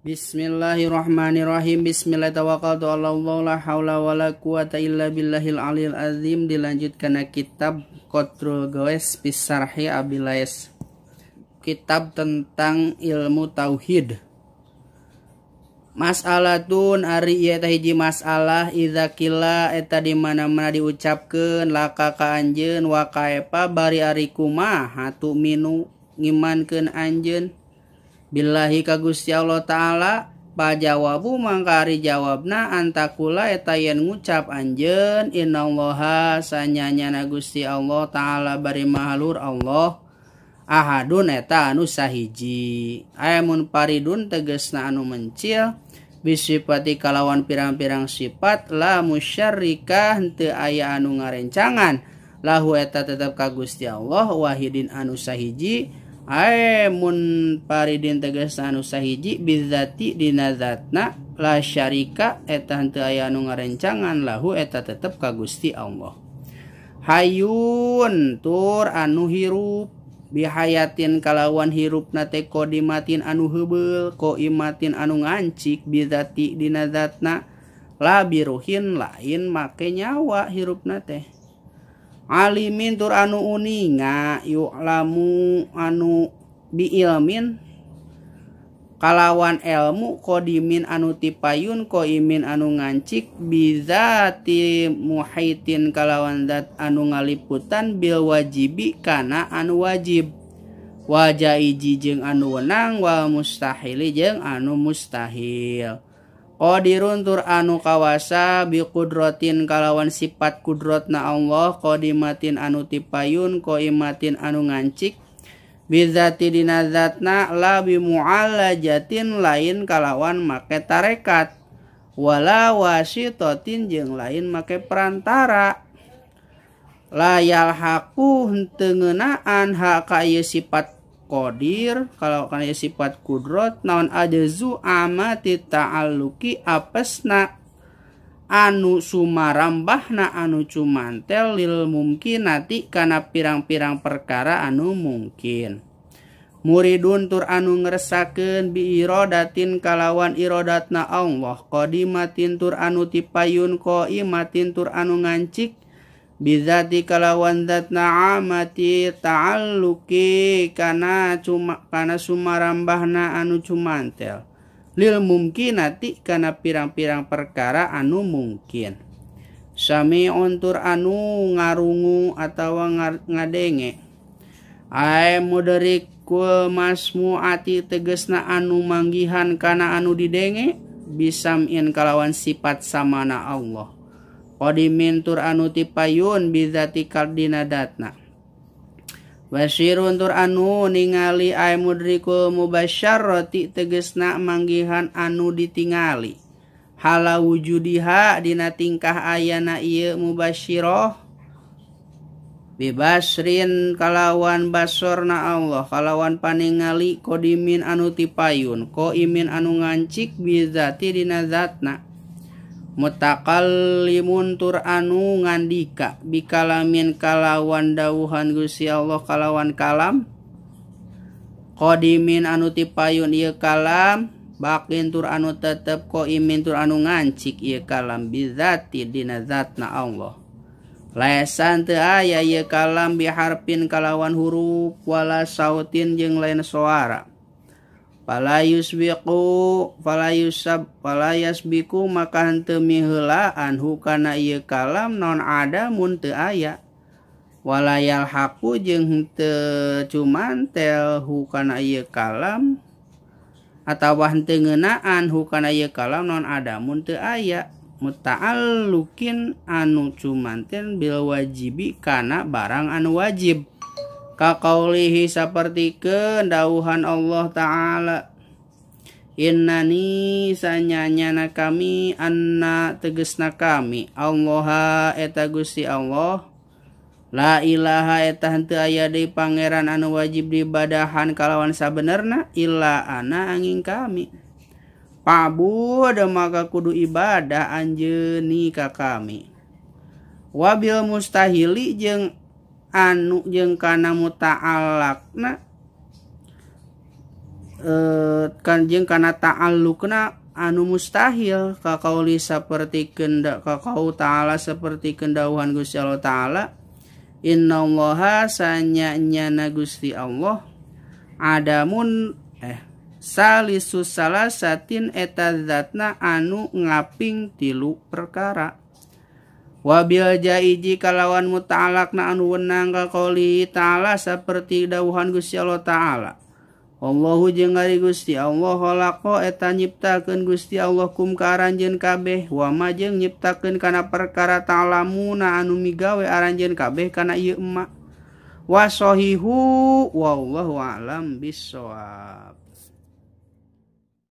Bismillahirrahmanirrahim. Bismillah tawakkaltu ala Allah la haula wala quwata illa billahil aliyil azim. Dilanjutkan kitab Qatrul Gawes fi Syarhi Abil Lais. Kitab tentang ilmu tauhid. Mas'alatun ari ieu teh hiji masalah idza qila eta di mana-mana diucapkeun laka ka anjeun wa kaepa bari ari kumaha tu'minu ngimankeun anjeun billahi ka Gusti Allah Ta'ala. Pajawabu mangka ari jawabna antakula eta yen ngucap anjeun innallaha sanyanyana Gusti Allah Ta'ala bari mahalur Allah ahadun eta anu sahiji aya munfaridun tegesna anu mencil bisifati kalawan pirang-pirang sifat la musyarrikah henteu aya anu ngarencangan lahu eta tetep ka Gusti Allah wahidin anu sahiji ae munfaridin tegesna anu sahiji bizati dina zatna la syarika eta henteu aya anu ngarencangan lahu eta tetep ka Gusti Allah. Hayun tur anu hirup bihayatin kalawan hirupna teh qodimatin anu heubeul qaimatin anu ngancik bizati dina zatna la biruhin lain make nyawa hirupna teh. Alimin tur anu uninga yu'lamu anu biilmin kalawan elmu qodimin anu tipayun qaimin anu ngancik bizati muhitin kalawan zat anu ngaliputan bil wajibi kana anu wajib wajaiji jeung anu wenang wal mustahili jeung anu mustahil. Qadirun tur anu kawasa bi qudratin kalawan sifat kudrotna Allah qadimatin anu tipayun qaimatin anu ngancik bizati dina zatna la bi mu'alajatin lain kalawan make tarekat wala wasitatin jeung lain make perantara la yalhaqu henteu ngeunaan hak ka ieu sifat qadir kalau kana ieu sifat kudrot naon ajzu amati ta'alluqi apesna anu sumarambahna anu cumantel lil mumkinati kana pirang-pirang perkara anu mungkin. Muridun tur anu ngresakeun bi iradatin kalawan iradatna Allah qadimatin tur anu tipayun qaimatin tur anu ngancik bizati kalawan zatna amati ta'alluqi kana cuma kana sumarambahna anu cumantel lil mumkinati kana pirang-pirang perkara anu mungkin. Sami'un tur anu ngarungu atawa ngadenge ae mudrikul masmuati tegesna anu manggihan kana anu didenge bisam'in kalawan sifat samana Allah qadimin tur anu tipayun bizati kardina datna basirun tur anu ningali ae mudrikul mubasyarati tegesna manggihan anu ditingali hala wujudiha dina tingkah ayana ieu mubasyirah bibasrin kalawan basorna Allah kalawan paningali qadimin anu tipayun qaimin anu ngancik bizati dina zatna mutakallimun tur anu ngandika bikalamin kalawan dawuhan Gusti Allah kalawan kalam qadimin anu tipayun ieu kalam bakin tur anu tetep qaimin tur anu ngancik ieu kalam bizati dina zatna Allah laesan teu aya ieu kalam biharfin kalawan huruf wala sautin jeung lain suara fala yusbiqu fala yusab fala yasbiqu maka henteu miheulaan hukana ieu kalam non ada mun teu aya wala yalhaqu jeung henteu cumantel hukana ieu kalam atawa henteu ngeunaan hukana ieu kalam non ada mun teu aya muta'alluqin anu cumanten bil wajibi kana barang anu wajib kaqaulihi sapertikeun dawuhan Allah Ta'ala innani sanyanyana kami anna tegesna kami Allah eta Gusti Allah la ilaha eta henteu aya deui pangeran anu wajib diibadahan kalawan sabenerna illa ana angin kami pa'bud maka kudu ibadah anjeuni ka kami wabil mustahili jeung anu jeung kana muta'allaqna kan jeung kana ta'alluqna anu mustahil kakauli saperti kendak kakau ta'ala saperti kendauhan Gusti Allah ta'ala innallaha sanya-nyana Gusti Allah adamun salisu salasatin eta zatna anu ngaping tilu perkara wabil jaiji kalawan muta'alaqna anu wenang kaqouli ta'ala saperti dawuhan Gusti Allah ta'ala Allahu jeung ari Gusti Allah khalaqa eta nyiptakeun Gusti Allah kum ka aranjeun kabeh wa ma jeung nyiptakeun kana perkara ta'lamuna anu migawe aranjeun kabeh kana ieu emak wa sahihu wallahu a'lam bissawab.